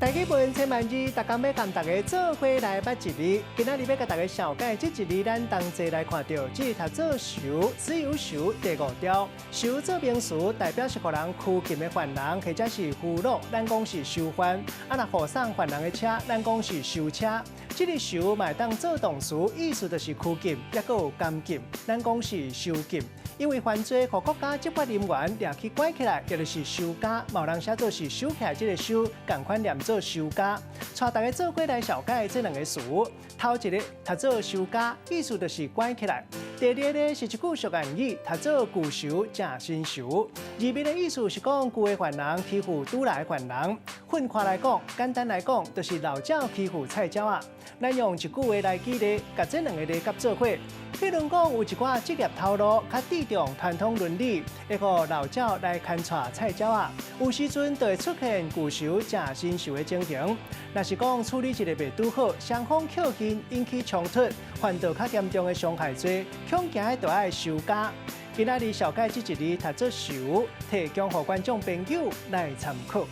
台語文千萬字，逐工欲共大家做伙來捌一字。今仔日欲共大家紹介這一字，咱同齊來看著，這讀做囚，自由囚第五調。囚做名詞，代表是予人拘禁的犯人，或者是俘虜，咱講是囚犯。啊，若護送犯人的車，咱講是囚車。這个囚嘛會當做動詞，意思就是拘禁，抑閣有監禁，咱講是囚禁。因為犯罪，予國家執法人員掠去關起來，也就是收監，嘛有人寫做是收起來，這个收，仝款念做收監。帶大家做伙來紹介這兩个詞，頭一个讀做收監，意思就是關起來；第二个是一句俗諺語，讀做舊仇成新仇。字面的意思是講舊的犯人欺負拄來的犯人。分開來講，簡單來講，就是老鳥欺負菜鳥仔。咱用一句話來舉例，共這兩个字合做伙。譬如講，有一寡職業頭路較注重傳統倫理，會予老鳥來牽掣菜鳥仔，有時陣就會出現舊仇成新仇的情形。若是講處理一个袂拄好，雙方抾勁引起衝突，犯著較嚴重的傷害罪，恐驚的就愛收監。今仔日紹介這一字讀做囚，提供予觀眾朋友來參考。